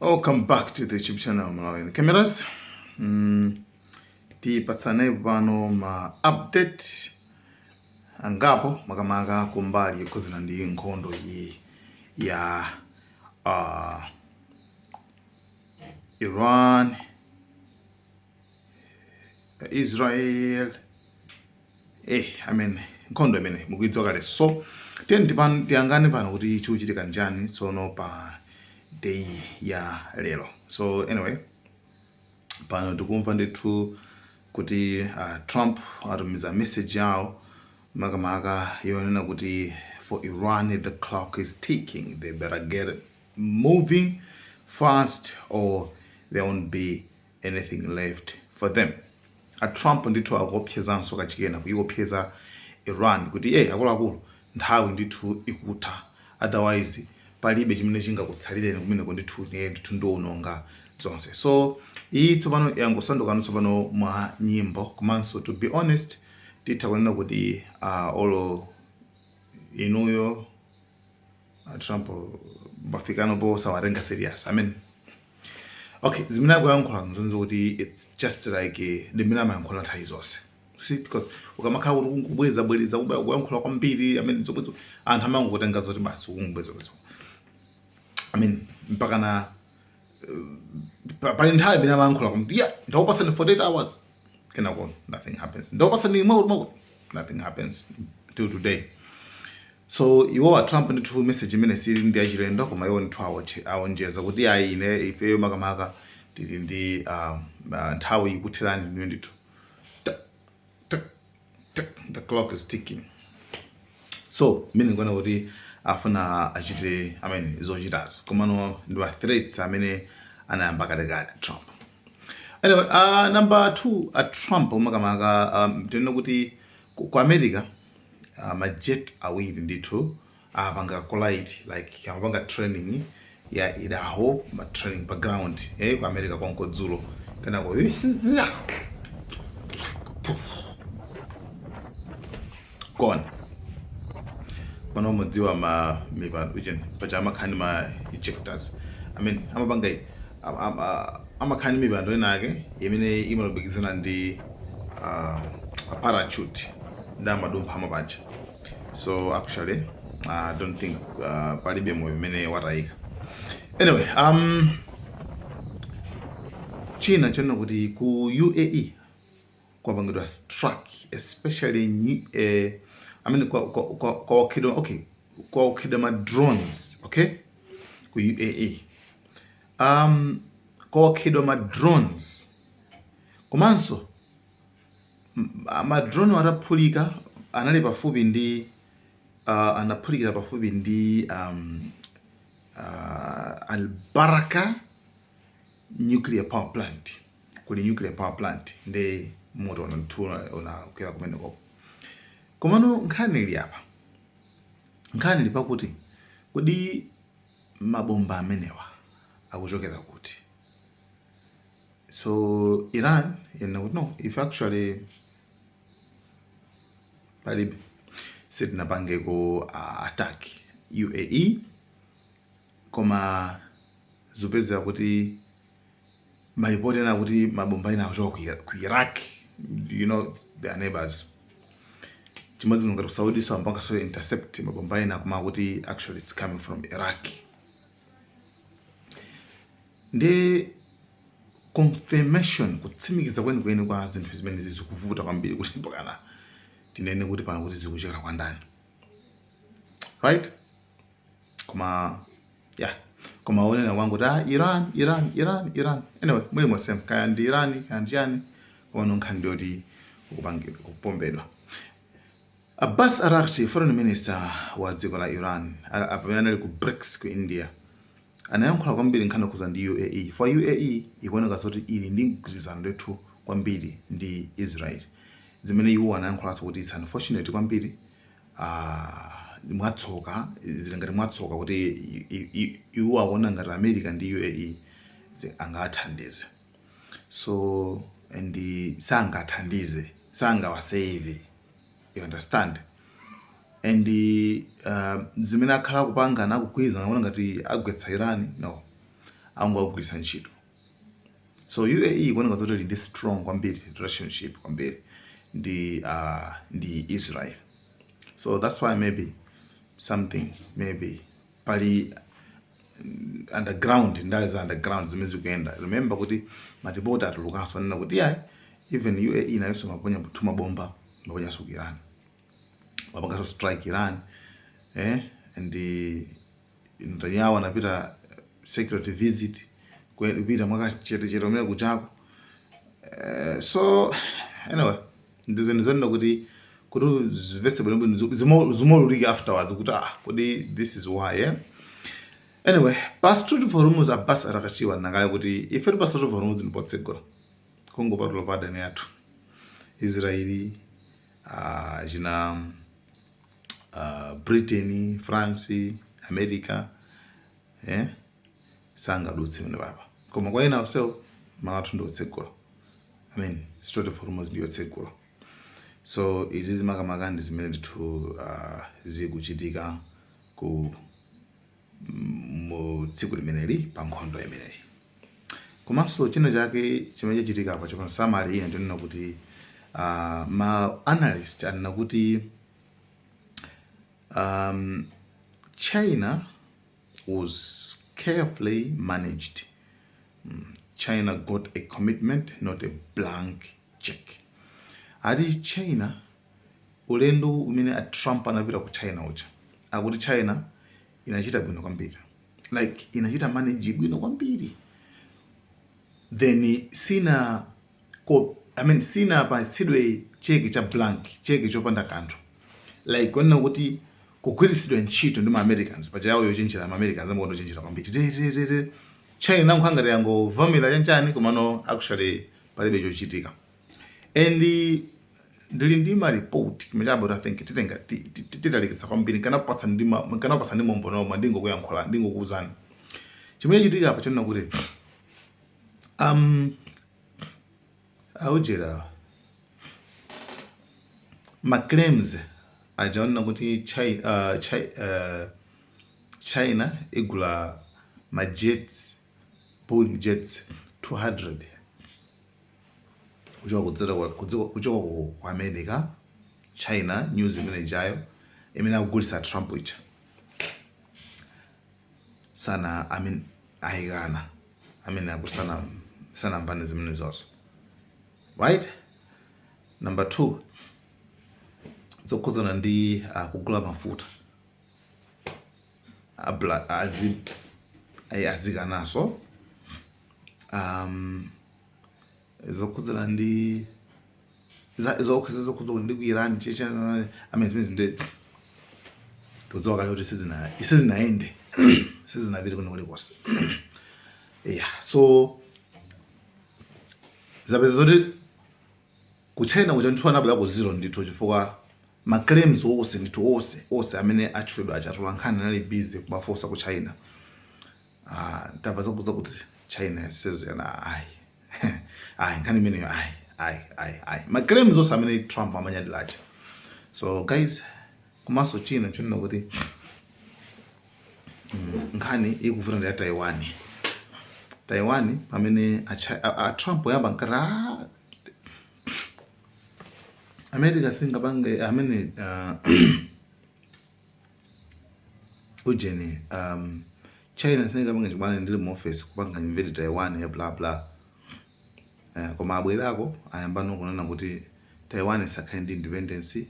Welcome back to the YouTube channel Malawian Cameras. Tipatsane pano ma update angapo, makamaka kumbali yokhuzana ndi nkhondo iyi ya Iran, Israel. I mean, nkhondo imene mukuidziwa kale. So tiyeni tiyangane pano kuti chikuchitika njani tsono pa day ya lero. So anyway, pano tikumva ndithu kuti Trump atumiza message yawo, makamaka yonena kuti for Iran the clock is ticking, they better get moving fast or there won't be anything left for them. A Trump ndithu akuopsezanso kachikena, kuiopseza Iran kuti, akuluakulu, nthawi ndithu ikutha, otherwise palibe chimene chingakutsalireni kumeneko ndithu, niye ndithu ndiwononga zonse. So iyi tsopano yangosandukano tsopano mwa nyimbo. Komanso, to be honest, titha kunena kuti olo inuyo a Trump bafikano po sawatenga serious. I mean, okay, zimene akuyankhula nzonse kuti it's just like limene amayankhula nthawi zonse. See, because ukamakhala kuti kungubweza bwereza kuyankhula kwambiri, I mean, zobweza, anthu amangokutenga zoti basi ukungubweza bweza. I mean, mpaka na pali nthawi imene amayankhula kuti, "Yeah, ndakupasani 48 hours," kenako nothing happens. "Ndakupasani mwakuti mwakuti," nothing happens till today. So iwo a Trump ndithu message imene sili ndi achilendo, koma iwo ndithu awonjeza kuti ayi, ine ifeyo makamaka tili ndi nthawi ikutherani niyo ndithu. Tick, tick, tick, the clock is ticking. So mmene ndikuona kuti afuna achite amene zochitazo, komano ndi ma threats amene anayamba kalekale Trump. Anyway, number two, a Trump makamaka, tinene kuti ku America ma jet awiri ndithu apanga collide, like amapanga training ya Idaho, ma training pa ground ku America konko dzulo, kenako gone. Pano mudziwa ma mipando ujeni pacha amakhala ndi ma ejectors. I mean, amapanga amakhala ndi mipando inake imene imalumikizana ndi a parachute, ndi amadumpha amapaja. So actually, I don't think palibe moyo umene watayika. Anyway, china chonena kuti ku UAE kwapangidwa strike, especially I mean, kwawakhidwa, okay, kwawakhidwa ma drones, okay, ku UAE kwawakhidwa ma drones. Komanso ma drone ataphulika anali pafupi ndi anaphulikira pafupi ndi Al Baraka nuclear power plant. Kuli nuclear power plant, ndi moto unathu unakwera kumeneko. Komano nkhani ili apa, nkhani ili pakuti kodi mabomba amenewa akuchokera kuti? So Iran yanena kuti, "No, if actually palibe, sitinapangeko attack UAE." Koma zipezeka kuti malipoti ena kuti mabomba ena akuchoka ku Iraq, you know, their neighbors. Chimodzi ngati ku Saudi, so amapanga so intercept mabomba ena, koma kuti actually it's coming from Iraq. Ndi confirmation, kutsimikiza kwenikweni kwa zinthu zimene zikuvuta kwambiri kuti mpakana tinene kuti pano kuti zikuchokera kwa ndani, right? Koma yeah, koma onena kwangu kuti, ah, Iran, Iran, Iran, Iran. Anyway, muli mosem, kaya ndi Iran, kaya ndi chani, koma nkhani ndiyoti kukupangidwa, kupombedwa. Abbas Araghchi, foreign minister wa dziko la Iran, pamene anali ku BRICS ku India, anayankhula kwambiri nkhani yokhuza ndi UAE. For UAE ikuoneka zoti ili ndi mgwirizano ndithu kwambiri ndi Israel, zimene iwo anayankhulanso kuti it's unfortunate kwambiri, mwatsoka, zili ngati mwatsoka kuti iwo akuona ngati America ndi UAE angathandize, so and sangathandize, sangawasave, you understand? And zimene akhala akupanga nakugwirizana kuona ngati agwetsa Iran, no. Angowagwiritsa ntchito. So UAE ikuoneka zoti ili ndi strong kwambiri relationship kwambiri ndi Israel. So that's why maybe something, maybe pali underground, ndale za underground zimene zikuyenda. Remember kuti maripoti atulukanso anena kuti yayi, even UAE nayonso maponya mabomba, maponyanso ku Iran, mapanganso strike Iran, and Netanyahu anapita secret visit, kupita mwakachetechete umene kuchako. So anyway, ndizinthu zonena kuti zivese bwinobwino, zimolulike afterwards kuti ah, kuti this is why, eh? Anyway, pa Strait of Hormuz, Abbas Araghchi nakale kuti ife pa Strait of Hormuz ndipotsegula, kungopatula pa adani athu Israeli, china, Britain, France, America, sangadutse pamene papa, koma kwa ena onsewo malo athu ndiotsegula. I mean, Strait of Hormuz ndiyotsegula. So izi zimakamaka ndi zimene ndithu zikuchitika ku mu tsiku limeneli pa nkhondo imeneyi. Komanso china chake chimene chachitika apa chopano summary ina ndinena kuti ma analyst anena kuti China was carefully managed. China got a commitment, not a blank check. Ati China, ulendo umene a Trump anapita ku China uja, akuti China inachita bwino kwambiri, like inachita manage bwino kwambiri. Then sina ko, I mean, sina patsidwe cheke cha blank, cheke chopanda kanthu, like kuonena kuti kugwiritsidwa ntchito ndi ma Americans pachayawo yochenjera. Ma Americans amakonda kuchenjera kwambiri. Te China nkhangati yangovomera chanchani, komano actually palibe chochitika. And ndili ndi ma report kimechabo. I think titenga titalikitsa kwambiri, nkanapatsa ndi mombono omwe ndingokuyankhula, ndingokuwuzani chimene chitika apa chonena kuti aujera ma claims ajaonena kuti China igula ma jets, Boeing jets 200 kuchoka kudzera kuchoka ku America. China news imene ijayo imene akugulitsa Trump ija sana, I mean, ayikana. I mean, akusana sanamvane zimene zonso, right? Number two, zokhudzana ndi kugula mafuta abla azi azikanaso. Zokhudzana ndi zokhudzana ndi ku Iran cheche, I mean, zimene ndi todziwa kale kuti sizinayende, sizinapite kuno kulikonse. Yeah, so zapeza zoti ku China kuja ndithu anabwera ku zero ndithu, chifukwa ma claims onse ndithu, onse onse amene atchulidwa achatula nkhani anali busy kumafosa ku China. Tamva zakuza kuti China says yana ayi, ayi, nkhani imeneyo ayi, ayi, ayi, ayi, ma claims onse amene Trump amanyadira aja. So guys, komanso china chonena kuti nkhani ikuvuta ndi ya Taiwan. Taiwan, pamene a Trump yamba nkati America singapange amene ujeni, China singapange chibwana ndili mu office kupanga invade Taiwan ya bla bla. Koma abwerako ayambano kunena kuti Taiwan isakhale ndi independence,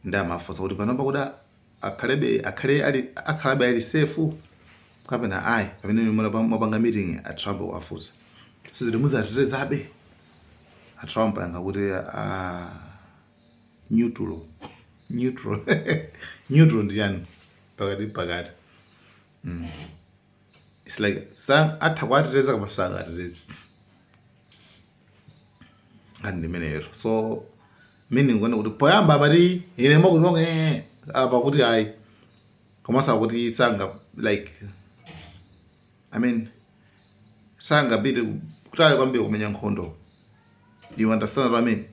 ndi amafunsa kuti panopa kuti akhalebe akhale ali akhalabe ali safe kapena ayi, pamene mwapanga meeting. A Trump wafunsa, so ziti muzatetezabe? A Trump ayankha kuti neutral, neutral, neutral ndi chani? Pakati pakati. It's like sa atha kuwateteza koma sangateteze, nkhani ndimeneyo. So meaning kuona kuti poyamba amati ine makuti monga apa kuti ayi, komanso akuti sanga, like, I mean, sangapite kutali kwambiri kumenya nkhondo. You understand what I mean?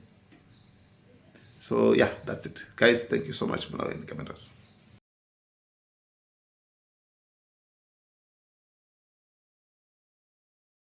So yeah, that's it, guys. Thank you so much. Malawi Cameras.